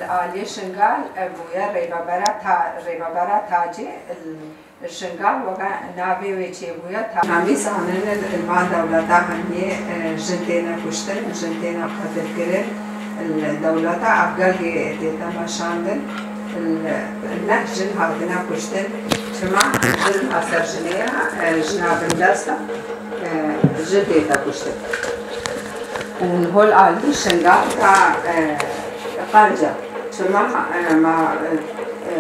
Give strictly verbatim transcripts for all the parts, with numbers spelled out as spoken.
Li aliyê Şingal, e, bûye rêvebera ta-, rêvebera tacê, li Şingal weke navê wê çêbûye ta-, hemî zanin li van dewleta hemiyê, e, jin têne kuştin, jin têne qetilkirin. Li dewleta ev gelgê tête meşandin, li neh jin hatine kuştin. Çima? Zilma ser jinê ya, e, jina bindest e, e, jin tête kuştin. Û niho li aliyê Şingal ta, e, Qanca. Çima, e, ma, e, e,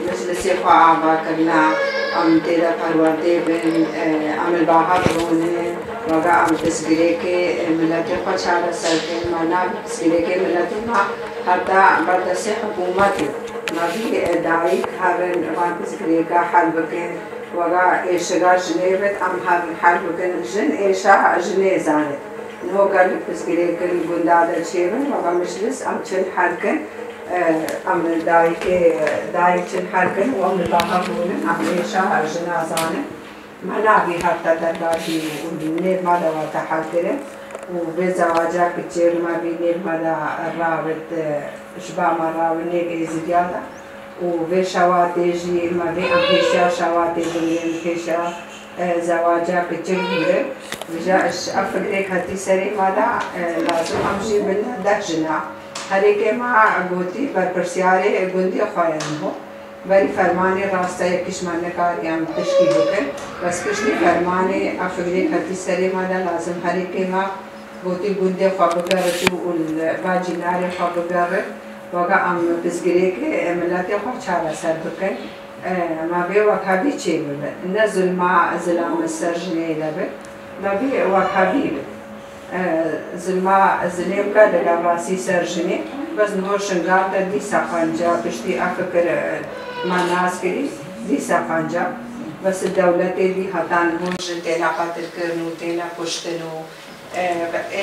meclisê xwe ava kirina, em tê de perwerdê bin, e, em li ba hev rûnin, weke em pirsgirêkê, e, miletê xwe çareser bikin, ma nabê pirsgirêkê miletê ma heta ber destê hikûmetê. Ma vî, e, dayik herin van pirsgirêka hel bikin, weke êşiga jinê bit, em herin hel bikin, jin êşa jinê zanit. Niho gelek pirsgirêk li gunda de çêbin, weke meclis em çin hel kin, e, em dayikê, dayik çin hel kin û em li ba hev rûnin, em êşa jina zanin. Me navî heta derbasî û nêv me de wate hel kirin û vê zewaca kiçê me vî nêv me de rawit, e, ji ba me rawit nêv Êzidiya de. Û vê şewatê jî me vê em pêşiya şewatê bingrin, pêşiya, e, zewaca kiçik bingrin. Vêca ji ev fikrê ketî serê me de, e, lazim em jî bin deh jina. Herêkê me gotî berpirsiyarê gundê xwe ye niho. Berî fermanê rasteyekî ji me nekarî em tişkî bikin. Bes piştî fermanê ev fikrê ketî serê me de lazim herêkê me Gotî gundê xwe bigerit û, û li va cînarê xwe bigerit, weke em pirsgirêkê miletê xwe çareser bikin. E, me vê wekhevî çêbibe. Ne zilma zilam li ser jinê de be, me vê wekhevî be. E, zilma zilê bike digel rastî ser jinê, bes niho Şingal de dîsa qanca, piştî ev fikir, e, me nas kirî, dîsa qanca. Bes dewletê dî heta niho jin têne qetilkirin û têne kuştin û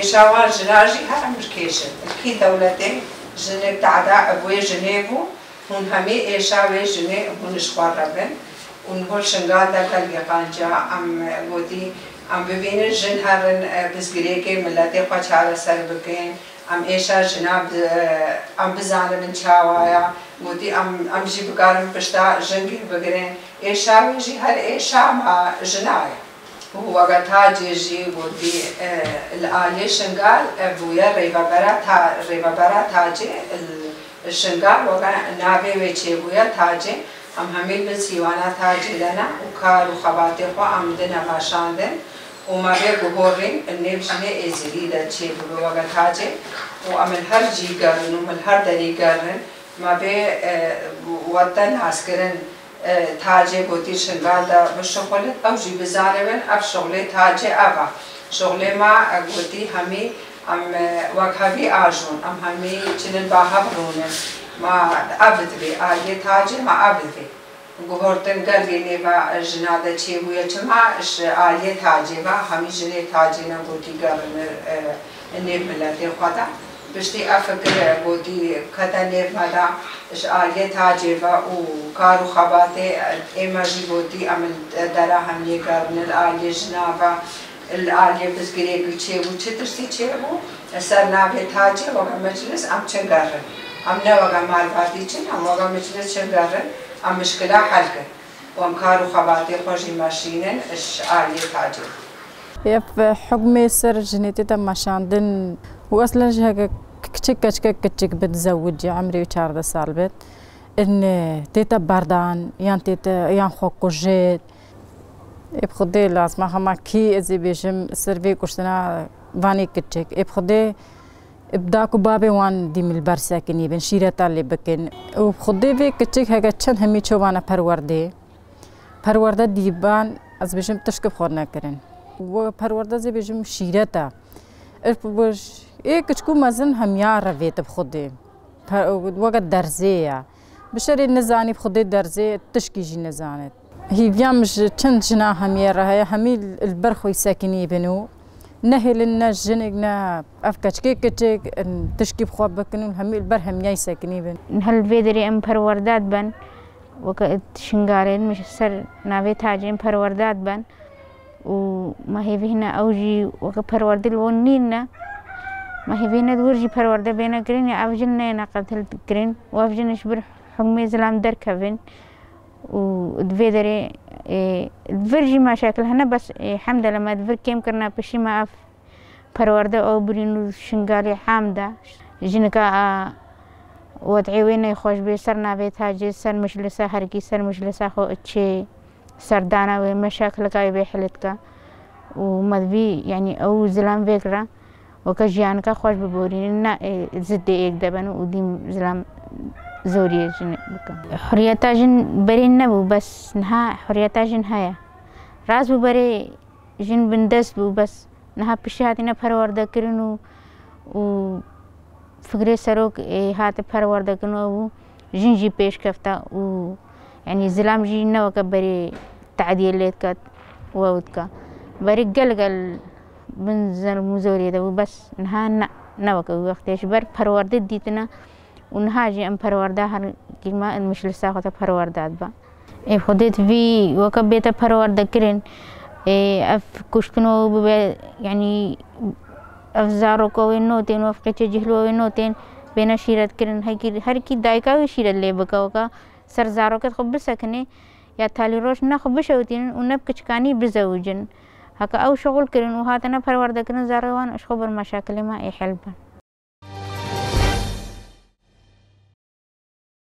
Êşa wan jina jî her emirkêş in. Li kî dewletê jinik tehda ev wê jinê bû, hûn hemî êşa wê jinê hûn ji xwe re bin. Û niho li Şingal de gelgê qanca em gotî, em bibînin jin herin, e, pirsgirêkê miletê xwe çareser bikin, em êşa jina bi, em bizanibin çawa ya. Gotî em, em jî bikarin pişta jin gir bigirin. Êşa wê jî her êşa me jina ye. Û weke tacê jî gotî, e, li aliyê Şingal, e, bûye rêvebera ta-, rêvebera tacê, li Şingal weke navê wê çêbûye tacê. Em hemî li bin sîwana tacê de ne û kar û xebatê xwe em dine meşandin û me vê guhorîn nêv jinê Êzidî de çêbibe weke tacê û em li her cî gerin û min li her derî gerin me vê, e, werte naskirin. E, tacê gotî Şingal de bişuxulin, ew jî bizanibin, ev şuxulê tacê ev e. Şuxulê me, e, gotî hemî em, e, wek hevî ajon, em hemî çinin ba hev rûnin. Me ev divê, aliyê tacê me ev divê. Guhortin gelgê nêva jina de çêbûye, çima ji aliyê tacê ve, hemî jinê tacê ne gotî gerin, e, nêv miletê xwe de. Piştî ev fikir gotî kete nêv me de ji aliyê tacê ve û kar û xebatê ê me jî gotî em li dera hemiyê geribin li aliyê jina ve, li aliyê pirsgirêkî çêbû, çi tiştî çêbû, ser navê tacê weke meclis em çin gerin. Em ne weke malbatî çin, em weke meclis çin gerin, em mişkila hel kin. Û em kar û xebatê xwe jî meşînin ji aliyê tacê. Ev hukmê ser jinê tê de meşandin û eslen jî heke kiçik, keçikek kiçik bi dizewicî, emrê wî çardeh sal bit, in tête berdan, yan tête, yan xwe kujêt. Ê bi Xwedê lazima hema kî ez ê bêjim ser vê kuştina vanê kiçik. Ê bi Xwedê bi dak û babê wan dî min li ber sekinî bin, şîreta lê bikin. Û bi Xwedê vê kiçik heke çend hemî çobane perwerdê. Perwerde dîban, ez bêjim tişk bi xwe nekirin. We perwerde zê bêjim şîret e. Ê kiçik û mezin hemiya re vêt bi Xwedê. Weke derzê ye. Bi şerê nizanî bi Xwedê derzê tişkî jî nizanit. Hîviya min ji çend jina hemiyê re heye, hemî li ber xwe sekinî bin û nehêlin ne jinik ne ev keçikê kiçik tişkî bi xwe bikin û hemî li ber hemiyayî sekinî bin. Hel vê derê em perwerdat ben. Weke Şingalê min ji ser navê tacên perwerda diben û me hêvî hîna ew jî weke perwerdî li wan nîne. Hêvî ne di wir jî perwerde bêne kirin, ya ev jin neyêne qetil kirin û ev jin ji bir hukmê zilam derkevin û di vê derê, ê, di vir jî meşakil hene, bes, ê, hemdele me di vir kêm kirine, pişî me ev perwerde ew birîn û Şingalê ham de. Jinika a wed'ê wê neyxweş bê, ser navê tacê, ser mijlisa herkî, ser mijlisa xwe çê. Serdana wê, meşakileka wê bê hil dike û me divî, yanî ew zilam vêkira weke jiyanika xweş biborînin, ne, e, ziddê êk de bin û dîm zilam zoriyê jin bikin. Huriyeta jin berê nebû, bes niha huriyeta jin heye. Rast bû, berê jin bindest bû, bes niha piştî hatine perwerdekirin û, û fikrê serok, ê, hate perwerdekirin û bû jin jî pêş kefta û, yanî, zilam jî ne weke berê tediyê lê diket û ew dike. Berê gel gel bin zelm û zoriyê de bû, bes niha ne, ne weke wî wextê. Ji ber perwerde dîtine û niha jî em perwerde her kîma in mijlisa xwe te perwerde dibe. Ê, Xwedê divî weke bête perwerde kirin. Ê, ev kuştino bibe, yanî ev zaroka wê notên, ev qêçê cihlo wê notên bêne şîret kirin. Hekî, herkî dayika wê şîret lê bike, weke ser zaroket xwe bisekinê, ya talî roj ne xwe bişewitînin û ne bi kiçikanî bizewicin. Heke ew şixul kirin û hatine perwerde kirin, zarê wan ji xwe bir meşakilê me ê hel bin.